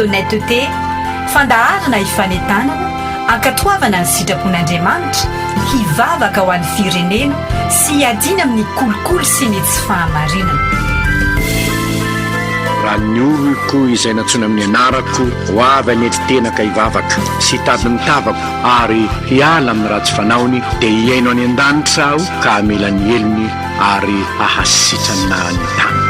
d'honnêteté, fandaharana hifanentanana, hankatoavana ny sitrapon'Andriamanitra, hivavaka ho an'ny firenena sy hiadiana amin'ny kolikoly sy ny tsy fahamarinana. Raha ny oloko izay nantsoina amin'ny anarako ho avy hanetry tena ka hivavaka sy hitady ny tavako ary hiala amin'ny ratsy fanaony, dia hihaino any an-danitra Aho ka hamela ny helony ary hahasitrana ny taniny.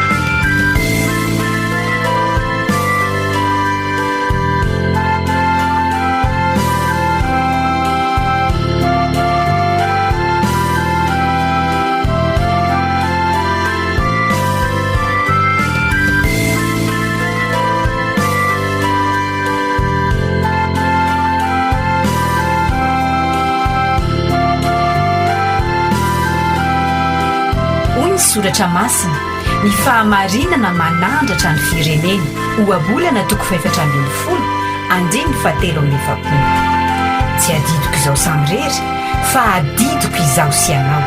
Hoy ny Soratra Masina, Ny fahamarinana manandratra ny firenena. Ohabolana toko fahefatra ambin'ny folo, andininy fahatelo amby efapolo. Tsy adidiko izaho samirery, fa adidiko izaho sy ianao.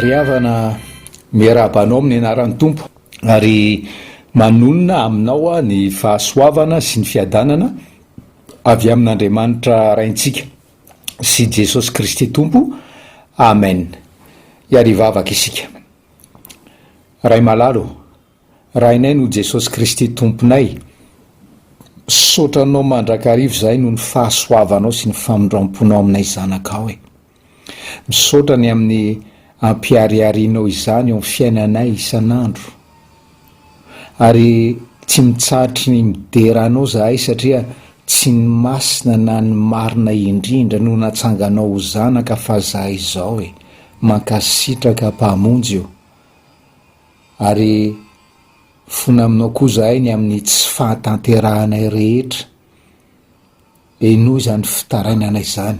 Ry havana, miarahaba anao amin'ny anaran'ny Tompo ary manonona aminao ny fahasoavana sy ny fiadanana avy amin'Andriamanitra Raintsika sy Jesosy Kristy Tompo. Amen. Hiary hivavaka isika. Ray malala ô, Rainay no Jesosy Kristy Tomponay, misaotra Anao mandrakariva izahay noho ny fahasoavanao sy ny famindramponao aminay zanakao e. Misaotra ny amin'ny ampihariharianao izany eo amin'ny fiainanay isan'andro. Ary tsy mitsahatry ny midera Anao zahay satria tsy ny masina na ny marina indrindra no natsanganao ho zanaka fa zahay izao e! Mankasitraka Mpamonjy o! Ary fona aminao koa zahay ny amin'ny tsy fahatanterahanay rehetra. Henoy izany fitarainanay izany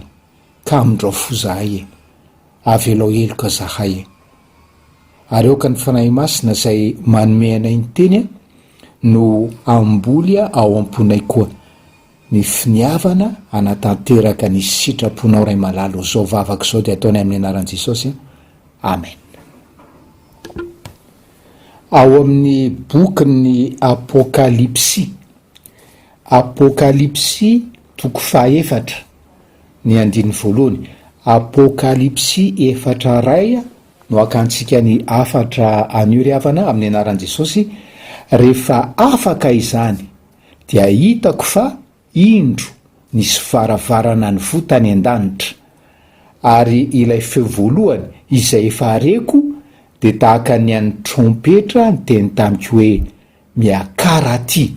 ka amindrao fo zahay e! Avelao heloka zahay e! Ary aoka ny Fanahy Masina izay manome anay ny Teny no hamboly ao am-ponay koa ny finiavana hanatanteraka ny sitraponao Ray malala o! Izao vavaka izao dia ataonay amin'ny anaran'i Jesosy. Amen. Ao amin'ny bokin'ny Apokalypsy, Apokalypsy toko fahaefatra, ny andininy voalohany, Apokalypsy efatra ray no hakantsika ny hafatra anio ry havana amin'ny anaran'i Jesosy, rehefa afaka izany dia hitako fa indro nisy varavarana nivoha tany an-danitra, ary ilay feo voalohany izay efa reko dia tahaka ny an'ny trompetra niteny tamiko hoe, Miakara aty,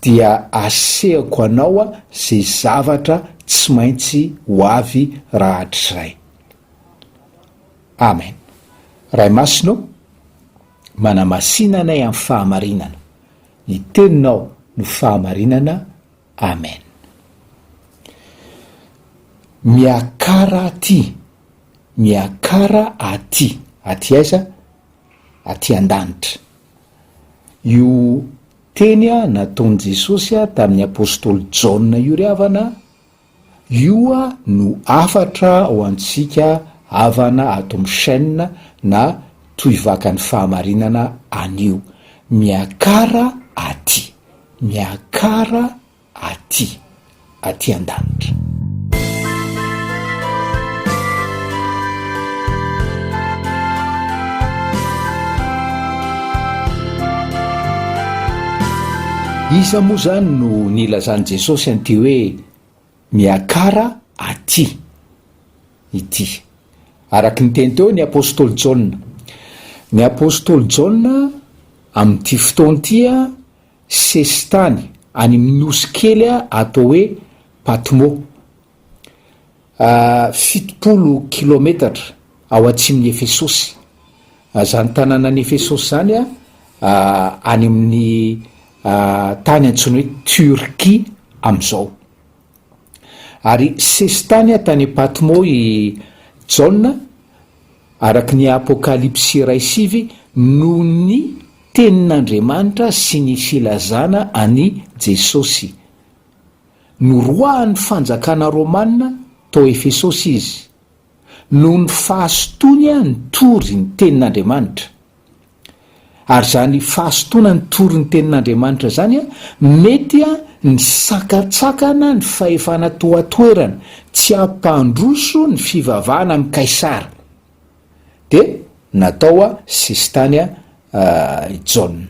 dia asehako anao ze zavatra tsy maintsy ho avy rahatrizay. Amen. Ray Masina ô, manamasina anay amin'ny fahamarinana. Ny Teninao no fahamarinana. Amen. Miakara aty, miakara aty. Aty aiza? Aty an-danitra. Io teny nataon'i Jesosy tamin'ny apostoly Jaona io ry havana, Io no hafatra ho antsika havana ato amin'ny chaîne na tohivakan'ny fahamarinana anio. Miakara aty. Miakara aty. Aty an-danitra. Iza moa izany no nilazan'i Jesosy an'ity hoe Miakara aty ity? Araka ny teny teo, ny apostoly Jaona. Ny apostoly Jaona amin'ity fotoana ity sesitany any amin'ny nosy kely atao hoe Patmo. 70 kilometatra ao atsimon'i Efesosy. Izany tanànan'i Efesosy izany any amin'ny tany antsoina hoe Turquie amin'izao. Ary sesitany tany Patmo i Jaona, araka ny Apokalypsy iray sivy, noho ny tenin'Andriamanitra sy ny filazana an'i Jesosy. Noroahan'ny fanjakana romana tao Efesosy izy, noho ny fahasotoany nitory ny tenin'Andriamanitra. Ary izany fahazotoana nitory ny tenin'Andriamanitra izany mety nisakantsakana ny fahefana toatoerana tsy hampandroso ny fivavahana amin'i Kaisara. Dia natao sesitany i Jaona.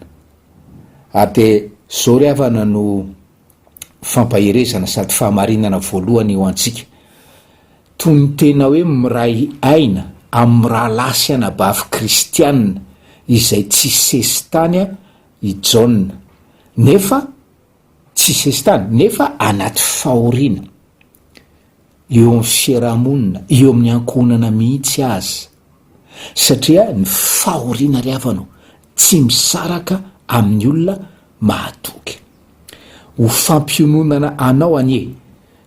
Ary dia izao ry havana no fampaherezana sady fahamarinana voalohany ho antsika. Toy ny tena hoe miray aina amin'ny rahalahy sy anabavy kristiana izay tsy sesitany i Jaona, nefa tsy sesitany, nefa anaty fahoriana, eo amin'ny fiarahamonina, eo amin'ny ankohonana mihitsy aza. Satria ny fahoriana ry havana ô, tsy misaraka amin'ny olona mahatoky. Ho fampiononana anao anie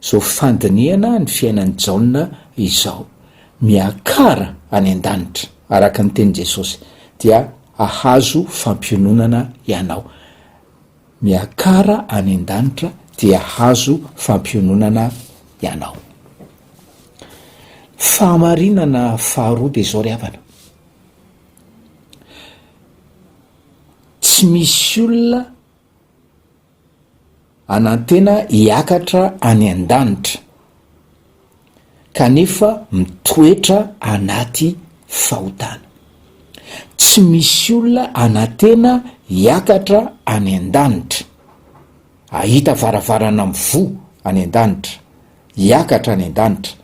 izao fandinihana ny fiainan'i Jaona izao. Miakara any an-danitra, araka ny tenin'i Jesosy, dia hahazo fampiononana ianao. Miakara any an-danitra dia hahazo fampiononana ianao. Fahamarinana faharoa dia izao ry havana, tsy misy olona hanantena hiakatra any an-danitra kanefa mitoetra anaty fahotana. Tsy misy olona hanantena hiakatra any an-danitra, hahita varavarana mivoha any an-danitra, hiakatra any an-danitra,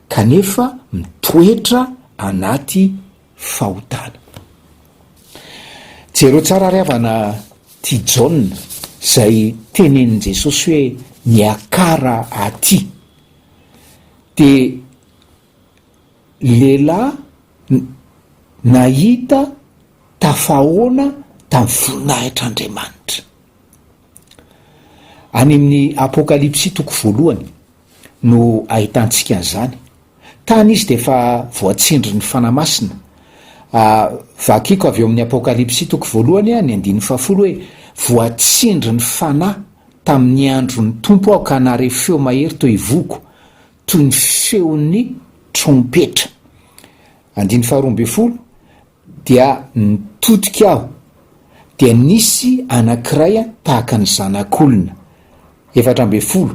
kanefa mitoetra anaty fahotana. Jereo tsara ry havana ty Jaona izay tenenin'i Jesosy hoe miakara aty. Dia lehilahy nahita tafahoana tamin'ny voninahitr'Andriamanitra. Any amin'ny Apokalypsy toko voalohany no ahitantsika an'izany. Tany izy dia efa voatsindrin'ny Fanahy Masina. Vakiko avy eo amin'ny Apokalypsy toko voalohany ny andininy fahafolo hoe, Voatsindrin'ny Fanahy tamin'ny andron'ny Tompo aho ka nahare feo mahery teo ivohoko, toy ny feon'ny trompetra. Andininy faharoa ambinifolo, Dia nitodika aho, dia nisy anankiray tahaka ny zanak'olona, 14,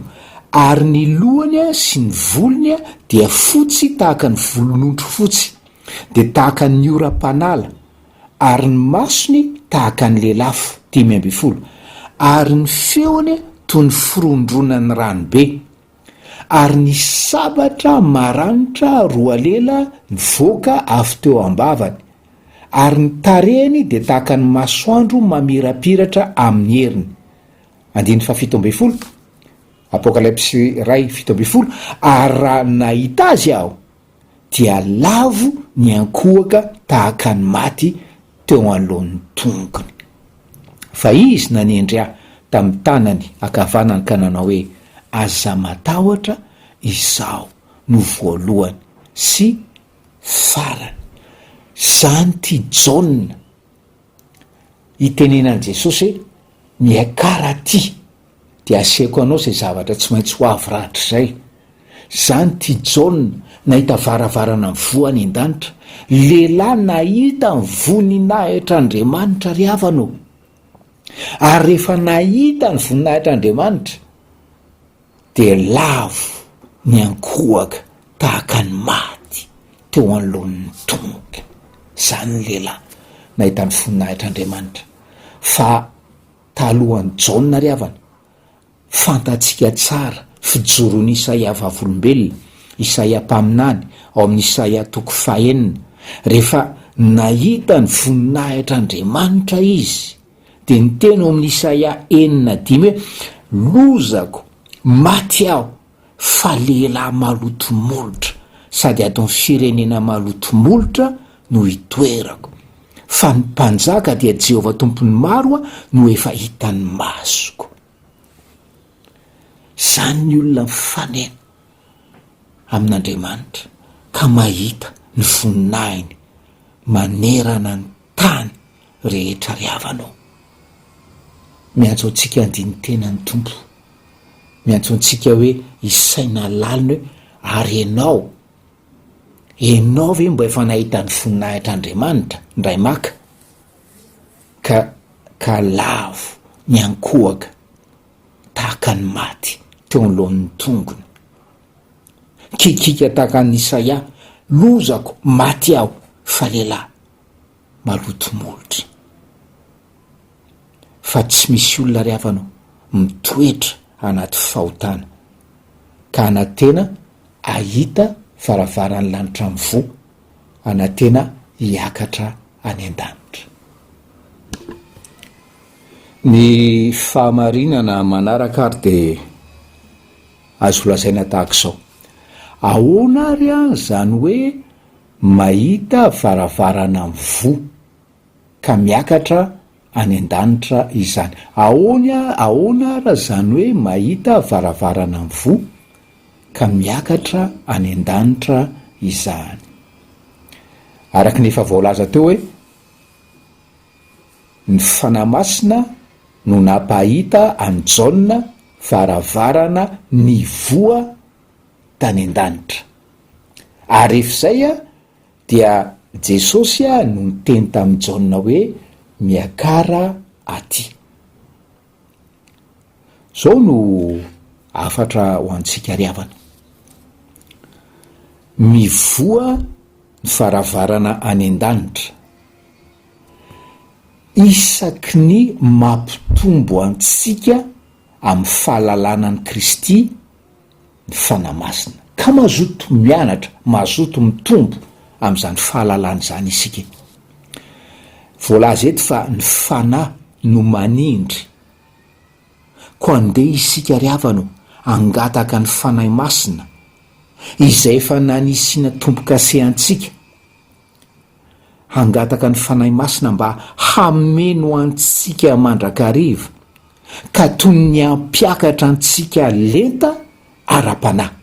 ary ny lohany sy ny volony dia fotsy tahaka ny volon'ondry fotsy, dia tahaka ny oram-panala, ary ny masony tahaka ny lelafo, 15, ary ny feony toy ny firondronan'ny ranobe. Ary nisy sabatra maranitra roa lela nivoaka avy teo am-bavany, ary ny tarehiny dia tahaka ny masoandro mamirapiratra amin'ny heriny. Andininy fahafito ambinifolo, Apokalypsy iray 17, Ary raha nahita azy aho, dia lavo niankohoka tahaka ny maty teo anoloan'ny tongony. Fa izy nanendry ahy tamin'ny tanany ankavanany ka nanao hoe, Aza matahotra, izaho no voalohany sy farany. Izany ity Jaona itenenan'i Jesosy hoe, Miakara aty, dia asehoko anao izay zavatra tsy maintsy ho avy rahatrizay. Izany ity Jaona nahita varavarana mivoha any an-danitra, lehilahy nahita ny voninahitr'Andriamanitra ry havana ô! Ary rehefa nahita ny voninahitr'Andriamanitra dia lavo niankohoka tahaka ny maty teo anoloan'ny Tompo. Izany ny lehilahy nahita ny voninahitr'Andriamanitra. Fa talohan'i Jaona ry havana, Fantatsika tsara fijoron'i Isaia vavolombelona, Isaia mpaminany, ao amin'ny Isaia toko fahenina. Rehefa nahita ny voninahitr'Andriamanitra izy, dia niteny ao amin'ny Isaia enina dimy hoe, Lozako, maty aho, fa lehilahy maloto molotra, sady ato amin'ny firenena maloto molotra no itoerako. Fa ny Mpanjaka dia Jehovah Tompon'ny maro no efa hitan'ny masoko. Izany ny olona mifanena amin'Andriamanitra ka mahita ny voninahiny manerana ny tany rehetra ry havana ô. Miantso antsika handini-tena ny Tompo. Miantso antsika hoe hisaina lalina hoe ary ianao, ianao ve mba efa nahita ny voninahitr'Andriamanitra indray maka? Ka ka lavo niankohoka tahaka ny maty teo anoloan'ny tongony. Nikikika tahaka an'i Isaia, Lozako, maty aho, fa lehilahy maloto molotra. Fa tsy misy olona ry havana ô, mitoetra anaty fahotana, ka hanantena hahita varavaran'ny lanitra mivoha, hanantena hiakatra any an-danitra. Ny fahamarinana manaraka ary dia azo lazaina tahaka izao, ahoana ary an izany hoe mahita varavarana mivoha ka miakatra any an-danitra izany? Ahoana ahoana ary izany hoe mahita varavarana mivoha ka miakatra any an-danitra izany? Araka ny efa voalaza teo hoe Ny Fanahy Masina no nampahita an'i Jaona varavarana nivoha tany an-danitra. Ary rehefa izay dia Jesosy no niteny tamin'i Jaona hoe, Miakara aty. Izao no hafatra ho antsika ry havana. Mivoha ny varavarana any an-danitra. Isaky ny mampitombo antsika amin'ny fahalalana an'i Kristy ny Fanahy Masina, ka mazoto mianatra, mazoto mitombo amin'izany fahalalana izany isika. Voalaza eto fa ny Fanahy no manindry. Koa andeha isika ry havana ô, hangataka ny Fanahy Masina, izay efa nanisiana tombo-kase antsika, Hangataka ny Fanahy Masina mba hameno antsika mandrakariva, ka toy ny hampiakatra antsika lenta ara-panahy,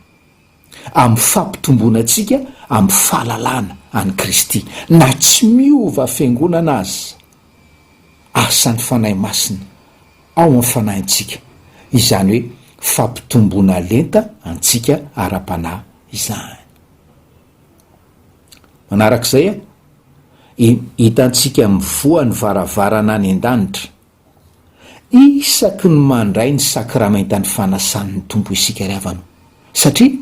amin'ny fampitomboana antsika amin'ny fahalalana an'i Kristy, na tsy miova fiangonana aza. Asan'ny Fanahy Masina ao amin'ny fanahintsika, izany hoe fampitomboana lenta antsika ara-panahy izany. Manarak'izay, hitantsika mivoha ny varavarana any an-danitra. Isaky ny mandray ny sakramentan'ny fanasan'ny Tompo isika ry havana, satria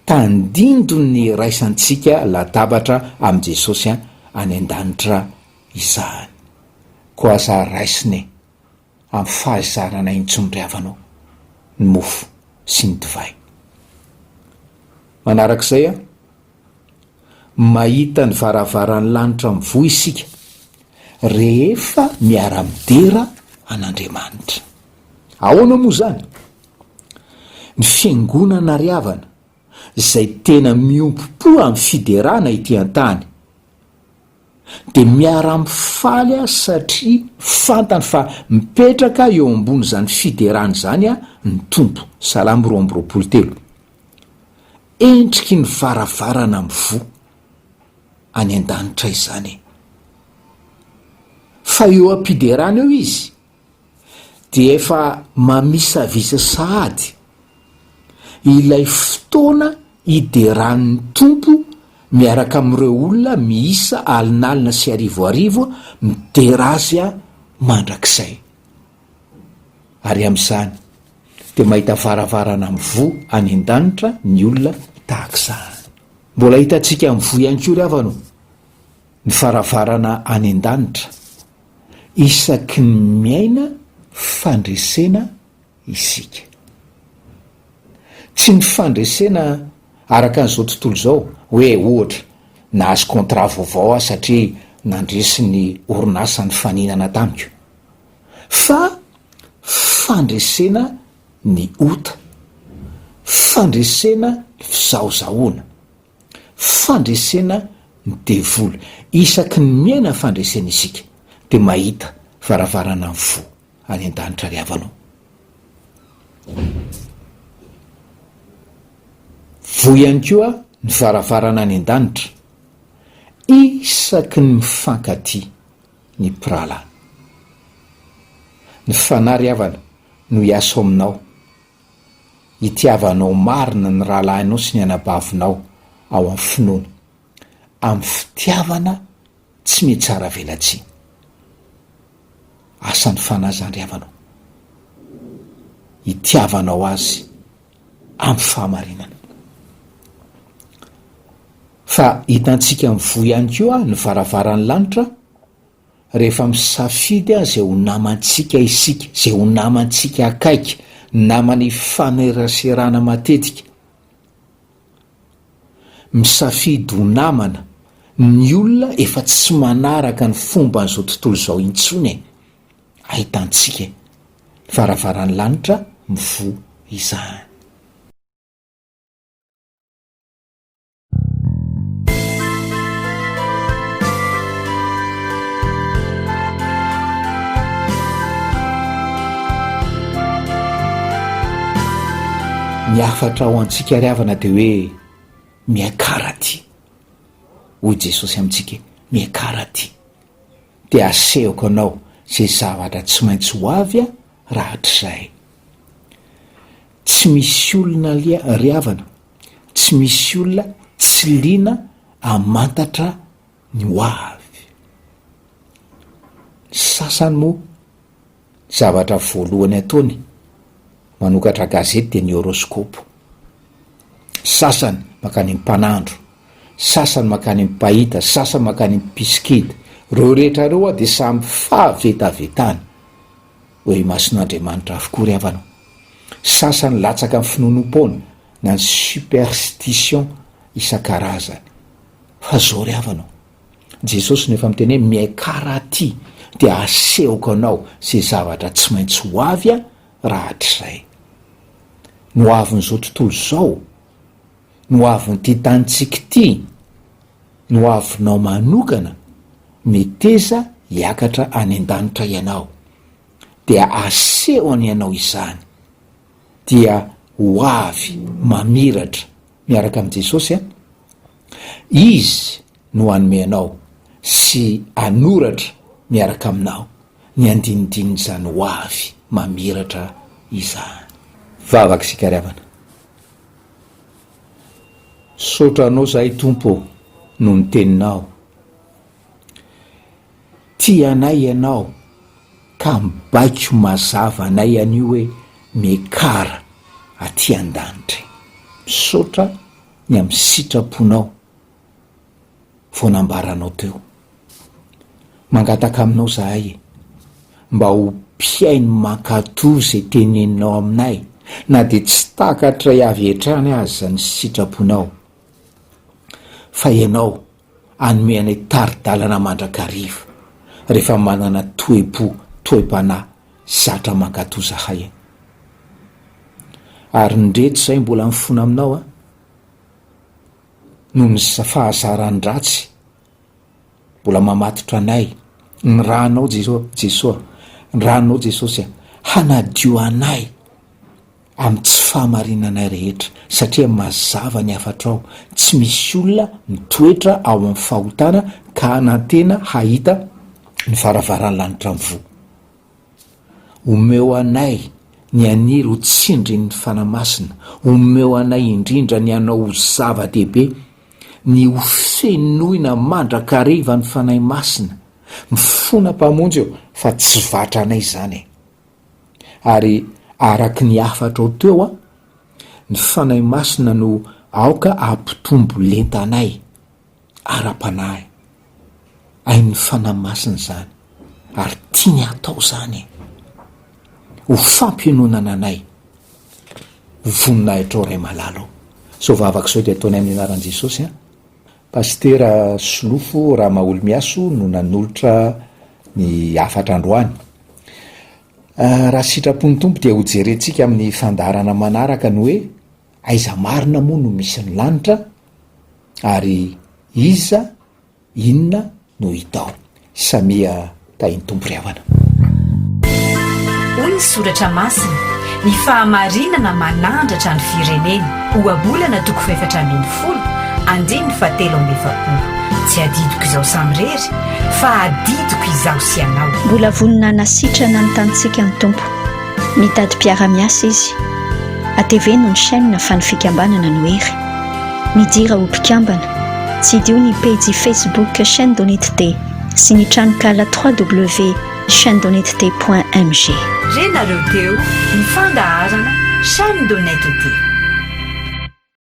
tandindon'ny iraisantsika latabatra amin'i Jesosy any an-danitra izany. Koa aza raisina e, amin'ny fahazarana intsony ry havana ô, ny mofo sy ny divay. Manarak'izay, mahita ny varavaran'ny lanitra mivoha isika rehefa miara-midera an'Andriamanitra. Ahoana moa izany? Ny fiangonana ry havana, izay tena miombom-po amin'ny fiderana ety an-tany, dia miara-mifaly aho satria fantany fa mipetraka eo ambon'izany fiderana izany ny Tompo. Salamo 22. Endriky ny varavarana mivoha any an-danitra izany e. Fa eo am-piderana eo izy dia efa mamisavisa sahady ilay fotoana hideran'ny Tompo miaraka amin'ireo olona miisa alinalina sy arivoarivo midera Azy mandrakizay. Ary amin'izany dia mahita varavarana mivoha any an-danitra ny olona tahaka izany. Mbola hitantsika mivoha ihany koa ry havana o, ny varavarana any an-danitra isaky ny miaina fandresena isika. Tsy ny fandresena araka an'izao tontolo izao, hoe ohatra, nahazo contrat vaovao aho satria nandresy ny orinasa nifaninana tamiko, fa fandresena ny ota, fandresena ny fizahozahoana, Fandresena ny devoly. Isaky ny miaina fandresena isika dia mahita varavarana mivoha any an-danitra ry havana o. Voa ihany koa ny varavarana any an-danitra isaky ny mifankatia ny mpirahalahy. Ny fanahy ry havana no hiasa ao aminao. Itiavanao marina ny rahalahinao sy ny anabavinao ao amin'ny finoana, amin'ny fitiavana tsy mihatsaravelatsihy. Asan'ny Fanahy izany ry havana ô. Itiavanao azy amin'ny fahamarinana. Fa hitantsika mivoha ihany koa ny varavaran'ny lanitra rehefa misafidy izay ho namantsika isika, izay ho namantsika akaiky, namana ifaneraserana matetika. Misafidy ho namana ny olona efa tsy manaraka ny fomban'izao tontolo izao intsony e! Ahitantsika e! Varavaran'ny lanitra mivoha izany. Ny hafatra ho antsika ry havana dia hoe miakara aty. Hoy Jesosy amintsika, miakara aty. Dia asehoko anao izay zavatra tsy maintsy ho avy rahatrizay. Tsy misy olona ry havana, tsy misy olona tsy liana hamantatra ny ho avy. Ny sasany moa, ny zavatra voalohany ataony manokatra gazety dia ny horoscope. Sasany mankany amin'ny mpanandro, sasany mankany amin'ny mpahita, sasany mankany amin'ny mpisikidy. Ireo rehetra ireo dia samy fahavetavetana eo imason'Andriamanitra avokoa ry havana. Sasany latsaka amin'ny finoanoam-poana na ny superstition isan-karazany. Fa zao ry havana ô, Jesosy no efa miteny hoe miakara aty dia asehoko anao ze zavatra tsy maintsy ho avy a rahatrizay. Ny ho avin'izao tontolo izao, ny ho avin'ity tanintsika ity, ny ho avinao manokana, meteza hiakatra any an-danitra ianao, dia asehony anao izany, dia ho avy mamiratra miaraka amin'i Jesosy an, Izy no hanome anao sy hanoratra miaraka aminao ny andinidinin'izany ho avy mamiratra izany. Vavaka isika ry havana. Misaotra Anao zahay Tompo ô noho ny Teninao. Tia anay Ianao ka mibaiko mazava anay anio hoe miakara aty an-danitra e. Misaotra ny amin'ny sitraponao vao nambaranao teo. Mangataka aminao zahay mba ho mpihaino mankatò izay teneninao aminay na dia tsy takatray avy hatrany aza ny sitraponao fa ianao hanome anay tari-dalana mandrakariva rehefa manana toe-po, toe-panahy zatra mankatò zahay. Ary ndreto izay mbola mifona aminao an, noho ny fahazaran-dratsy mbola mamatotra anay, ny rànao Jeso, Jesoa, ny rànao Jesosy an, hanadio anay amin'ny tsy fahamarinanay rehetra, satria mazava ny hafatrao, tsy misy olona mitoetra ao amin'ny fahotana ka hanantena hahita ny varavaran'ny lanitra mivoha. Omeo anay ny haniry ho tsindrin'ny Fanahy Masina, omeo anay indrindra ny hanao ho zava-dehibe ny ho fenoina mandrakariva ny Fanahy Masina, mifona Mpamonjy ô fa tsy vatra anay izany e! Ary araky ny hafatrao teo an, ny Fanahy Masina no aoka hampitombo lenta anay ara-panahy. Hain'ny Fanahy Masina izany ary tiany hatao izany e! Ho fampiononana anay. Ho voninahitrao Ray malala ô. Izao vavaka izao dia ataonay amin'ny anaran'i Jesosy an. Pasitera Solofo Ramaholimiaso no nanolotra ny hafatra androany. Raha sitrapon'ny Tompo dia hojerentsika amin'ny fandaharana manaraka ny hoe aiza marina moa no misy ny lanitra ary iza Inona no hita ao? Samia tahin'ny Tompo ry havana. Hoy ny Soratra Masina, Ny fahamarinana manandratra ny firenena. Ohabolana toko fahefatra ambin'ny folo, andininy fahatelo amby efapolo. Tsy adidiko izaho samirery, fa adidiko izaho sy ianao. Mbola vonona hanasitrana ny tanintsika ny Tompo. Mitady mpiara-miasa Izy. Ateveno ny chaîne fa ny fikambanana no hery. Midira ho mpikambana. Tsidiho ny pejy Facebook Chaîne d'Honnêteté sy ny tranonkala www. Chaîne d'honnêteté point mg. Renareo teo ny fandaharana Chaîne d'honnêteté.